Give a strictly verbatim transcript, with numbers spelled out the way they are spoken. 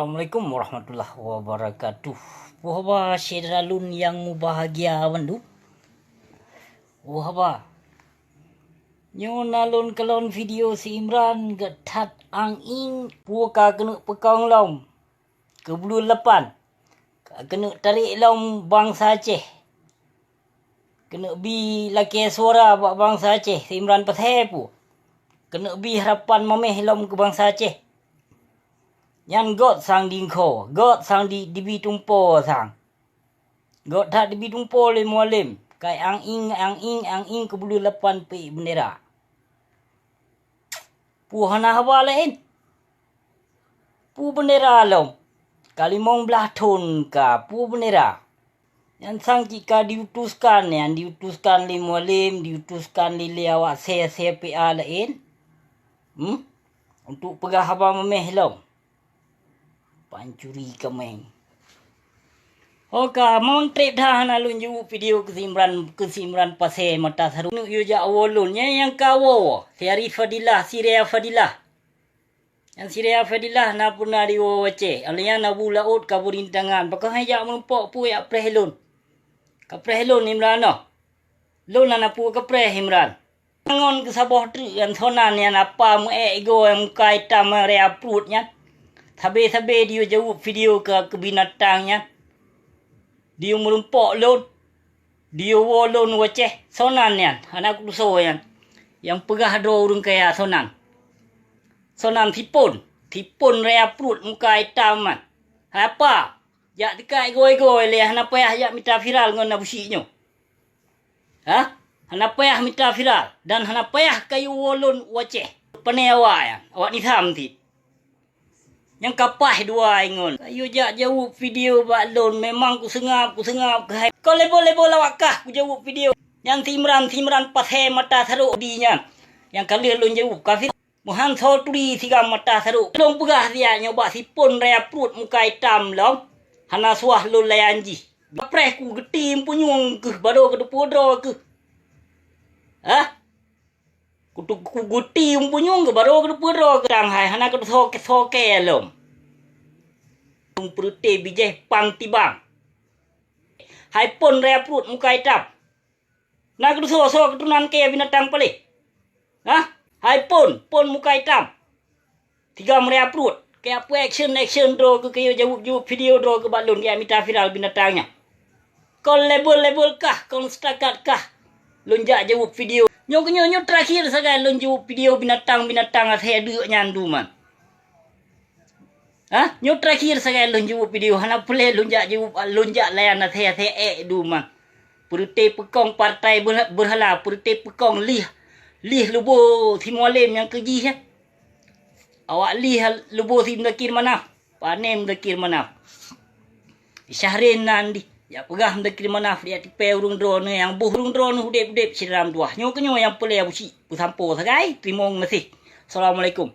Assalamualaikum warahmatullahi wabarakatuh. Peue haba syedara lôn nyang mubahgia bandum? Peue haba? Nyoe na lôn kalon video si Imran geuh that ang-ing peue ka keuneuk peukong lom keu buleuen lapan. Ka keuneuk tarek lom bansa Aceh. Keuneuk bi lakée suara bak bansa Aceh, si Imran pasai peue? Keuneuk bi harapan mameh lom keu bansa Aceh. Nyan gét sang di engko, gét sang di, dibi tumpo sang. Gét that dibi tumpo lé Mualem, kai ang-ing, ang-ing, ang-ing keu buleuen lapan peuék beundera. Peue hana haba laén? Peue beundera lom? Ka limong blaih thon ka peue beundera? Nyan sang cit ka diutuskan, nyan diutuskan lé Mualem, diutuskan lé, lé awak C C P A laén. Hmm? Untuk peugah haba mameh lom. Pancuri kameng. Oka, mon treb that hana lôn jiwoe video keu si Imran, keu si Imran pasai mata sarok. Neuk yue jak woe lôn, nyan nyang ka woe, si Arif Fadilah, si Rea Fadilah. Nyang si Rea Fadilah na puna di woe Aceh, alèh nyan Abu Laôt ka beurintangan, pakon hai jak meurumpok peue jak preh lôn. Ka preh lôn Imran noh. Lôn hana peue ka preh Imran. Ngon keusaboh treuk nyan sonan nyan apa meuék igoe muka itam rea pruet nyan. Sabe-sabe diyue jaweueb video keu, keu binatang nyan. Diyue meurumpok lôn. Diyue woe lôn u Aceh. Sonan nyan, hana kutusoe nyan. Nyang peugah droe ureuëng kaya sonan. Sonan sipon. Sipon rea pruet muka itam nyan. Hai apa? Jak teuka igoe-igoe lé hana payah jak mita viral ngon Abu Syik nyoe. Hah? Hana payah mita viral dan hana payah kayue woe lôn u Aceh. Pane awak nyan, awak Nizam cit. Nyang ka paih dua ingon. Kayue jak jaweueb video bak lôn, memang kuseungab, kuseungab keuhai. Kon lebo-lebo lawak kah kujaweueb video. Nyan si Imran, si Imran pasai mata sarok di nyan. Nyang ka lheueh lôn jaweueb kafir. Meuhan soe turi sigam mata sarok. Lôn peugah siat nyoe bak sipon rea pruet muka itam lom. Hana suah lôn layan jih. Kapreh kugeuti meupunyueng keuh, barô keuteupeu droe keuh. Hah? Kutu-, kugeuti meupunyueng keuh, barô keuteupeu droe keuh. Tang hai, hana keusoe-soe lom. Lôn peureuté bijéh pang tibang. Hai pon rea pruet muka itam. Na keusoe-soe keuturonan kée binatang paléh? Hah? Hai pon, pon muka itam. Tiga meuria pruet. Kaya peue action-action droe keu kayue jaweueb-jaweueb video droe keu bak lôn kaya mita viral binatang nyan. Kon level-level kah, kon setakat kah lôn jak jaweueb video. Nyoe keunyoe, nyoe terakhir sagai lôn jaweueb video binatang-binatang asée deuk nyan duman. Hah? Nyoe terakhir sagai lôn jaweueb video, hana peureulée lôn jak jaweueb, lôn jak layan asée-asée ék duman. Peureuté peukong partai berha-, berhala, peureuté peukong lih, lih lubo si Mualem nyang keujih, ya. Awak lih lubo si Mudakir Manaf, pane Mudakir Manaf. Syahrin nan di, jak peugah Mudakir Manaf, jak tipée ureuëng droeneuh nyang boh ureuëng droeneuh udeb-udeb sidalam tuah. Nyoe keunyoe nyang peureulée Abu Syik peusampoe sagai, teurimong gaséh. Assalamualaikum.